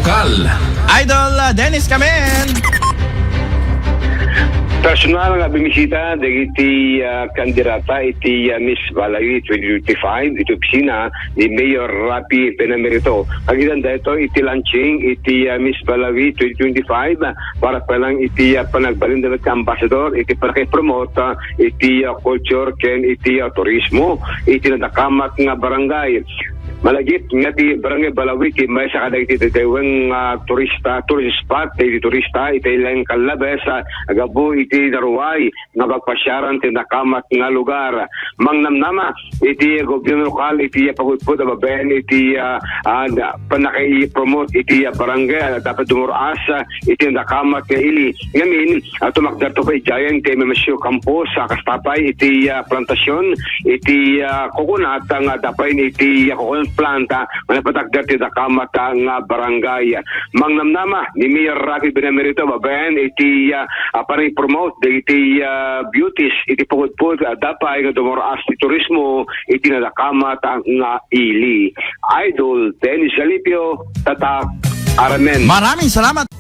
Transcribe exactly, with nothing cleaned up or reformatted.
Kal. Idol, ah, Dennis Kamen. Personal nga bimisita dagiti ah, kandidata iti ah, Miss Balawi twenty twenty-five iti opisina ni Mayor Rafi Benamerito. Kagitan dayto iti launching iti ah, Miss Balawi twenty twenty-five ah, para pa lang iti ah, panagbalin dagiti ambassador iti panakipromote ah, iti ah, culture ken iti ah, turismo iti nadakamat nga barangay. Malagip nga ti Barangay Balawi ti maysa kadagiti daydiwen nga turista, tourist spot dagiti turista iti ilang kallabes ah, gapu iti naruay nga pagpasiaran ti nakamat nga lugar. Mangnamnama iti gobierno lokal iti pagudpod a babaen iti ah, ah, pannakaipromote iti ah, barangay ah, dapat dumur-as ah, iti nakamat nga ili. Ngamin, ah, tumakder to pay idiay iti M M S U campus, ah, kasta pay iti ah, plantasyon, iti ah, coconut, ah, nga dapayen iti ah, coconut plant, ah, nga napatakder ti dakamat ah, nga barangay. Mangnamnama ni Mayor Rafi Benamerito babaen iti ah, ah, panakipromote dagiti ah, beauties iti pagudpod, ah, dapay nga dumur-as ti turismo iti nadakamat ah, nga ili. Idol Dennis Zalipio, Tatak, Aramen. Maraming salamat.